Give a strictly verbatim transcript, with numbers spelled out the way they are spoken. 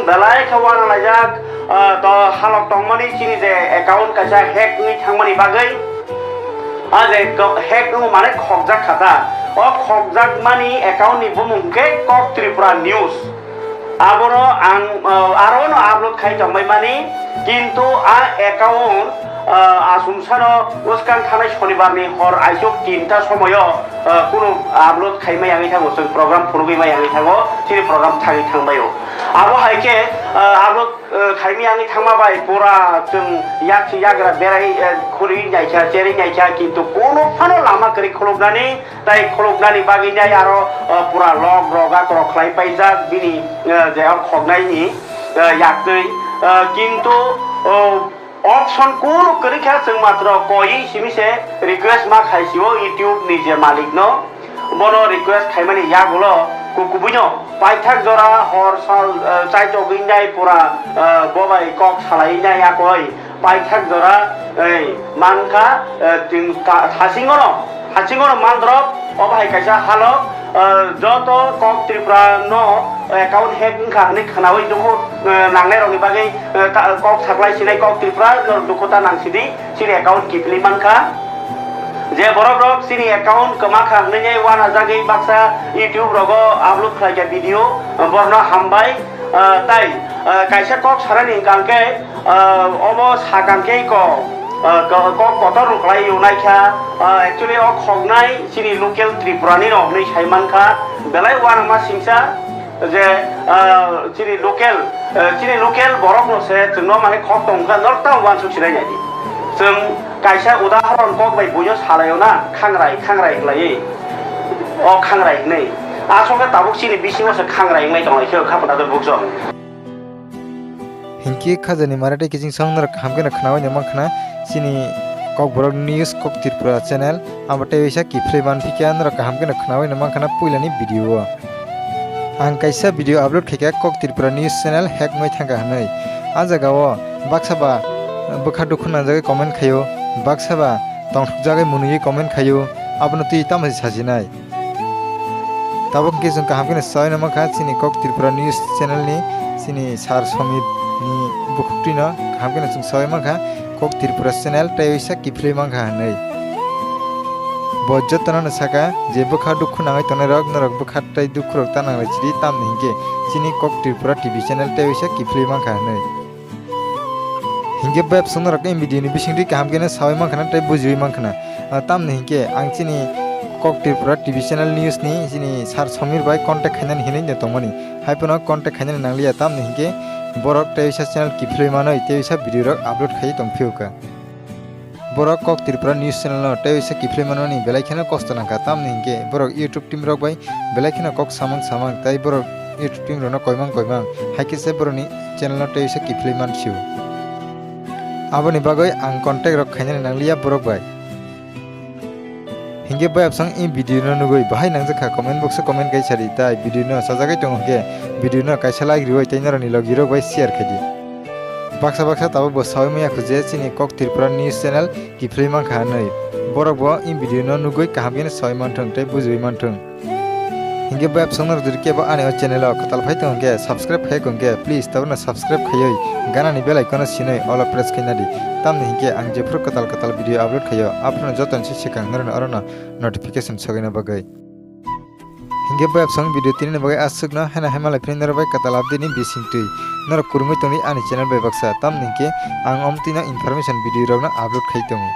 Belai khe uanalaijak, ah, to halok tongmani chini je account kaisa hack wngwi thangmani bagwi. Ah, je ko-, hack wngmani khokjak kha ta. O khokjakmani account ni bumung khe Kok Tripura News. Abono ang, ah, aro no upload khai tongbai mani, kintu a account, ah, asumsano bwskang thanai Shonibar ni hor aisuk tinta somoyo, ah, kunu upload khai mai yangwi thango, chwng program phunugwi mai yangwi thango, chini program thangwi thangbaio. Abo hai khe, ah, upload, ah, khaimwi yangwi thangma bai pura chwng yak yagra berai, eh, khuri naikha, cherwi naikha, kintu kunu phano lama kwrwi khuluknani, tai khuluknani bagwi nai aro, ah, pura log roga korok khlai paijak bini, ah, je o khoknaini, ah, yaktwi, ah, kintu, oh, option kunu kwrwi kha, chwng matro koi simi se request ma khai sio YouTube ni je malik no, bono request khaimani yagulo ku-, kubuino paithak jora hor sal, eh, chaitok wngwi nai pura, eh, bo bai kok salai nai yakoi paithak jora, ei, mankha, eh, tin ka-, thasingono, thasingono mandrop, obo hai kaisa halok, eh, joto Kok Tripura no account hack wngkha hwnwi khwnawi dukhu, eh, nangnai rokni bagwi, eh, ta-, kok saklai sinai Kok Tripura norok dukhu ta nangsidi, chini account kiphilwi mankha. Je borok rok chini account kwma kha hwnwi nai uanajagwi baksa YouTube rogo upload khlaikha video, eh, borno hambai, eh, tai, eh, kaisa kok sanani hwnkha hwnkhe, Ah, obo sakang khe ko, ah, ko-, kok kotor rwkhlai unai kha, ah, actually o khoknai chini local Tripura ni rok hwnwi sai man kha, belai uanama singsa je, ah, chini local, eh, chini local borok no se chwngno mane khok tong kha, norok ta uansuk sinai nai di. Chwng kaisa udahoron kok bai buino salai o na, khangrai, khangrai khlaiwi, o khangrai hwnwi. Aswk khe tabuk chini bisingo se khangrai wnglai tong lai khe o kha pata bukchok. Hinkhe khajani mare tei kiching song norok kaham kheno khnaui no mankha na chini Kokborok News Kok Tripura channel, abo tei waisa kiphilwi manphi khe norok kaham kheno khnaui no mankha na puilani video o. Ang kaisa video upload khaikha Kok Tripura News channel hack wngwi thangkha hwnwi. A jagao baksa ba bwkha dukhu nangjagwi comment khaio, baksa ba tongthokjagwi mwnwiwi comment khaio, abono twi tamo se sajinai. Tabuk hwnkhe chwng kaham kheno saui namakha chini Kok Tripura News channel ni chini Sir Somir ni bukhuk twi no kaham kheno chwng saui mankha Kok Tripura channel tei waisa kiphilwi mankha hwnwi. Bo jotono no saka je bwkha dukhu nangwi tongnai rok norok bwkha tei dukhu rok ta nanglai chidi tamni hinkhe chini Kok Tripura T V channel tei waisa kiphilwi mankha hwnwi. Hinkhe bayapsong norok ni video ni bisingtwi kaham kheno saui mankha na tei bujiui mankha na. Ah, tamni hinkhe ang chini Kok Tripura T V channel news ni chini Sir Somir bai contact khainani hinwi no tongmani. Hai phano contact khainani nangliya, tamni hinkhe borok tei waisa channel kiphilwi manwi tei waisa video rok upload khai tongphio kha. Borok Kok Tripura News channel no tei waisa kiphilwi manmani belai kheno kosto nangkha, tamni hinkhe borok YouTube team rok bai belai kheno kok samang samang tei borok YouTube team rokno koimang koimang, hai khe se borokni channel no tei waisa kiphilwi mansio. Aboni bagwi ang contact rok khainani nangliya borok bai. Hinkhe bayapsong i video no nugwi bahai nangjakha, comment box o comment kai sadi, tai video no sajagwi tongo hinkhe video no kaisa like riwi tei norokni logi rok bai share khaidi. Baksa baksa tabuk bo saui manya kho je chini Kok Tripura News channel kiphilwi mankha hwnwi. Borok bo i video no nugwi kaham kheno saui manthung tei bujiui manthung. Hinkhe bayapsong norok jodi kebo ani o channel o kwtal phai tongo hinkhe subscribe khai kho hinkhe please tabukno subscribe khaiwi ganani bell icon o sinwi all o press khaina di. Tamni hinkhe ang jephuru kwtal kwtal video upload khaio aphuru jotoni se swkang norokno orono notification sogwina bagwi. Hinkhe bayapsong video tinini bagwi aswkno haino hai malai phini norok bai kwtal update ni bisingtwi norok kwrwngwi tongdi ani channel bai baksa, tamni hinkhe ang omtwino information video rokno upload khai tongo.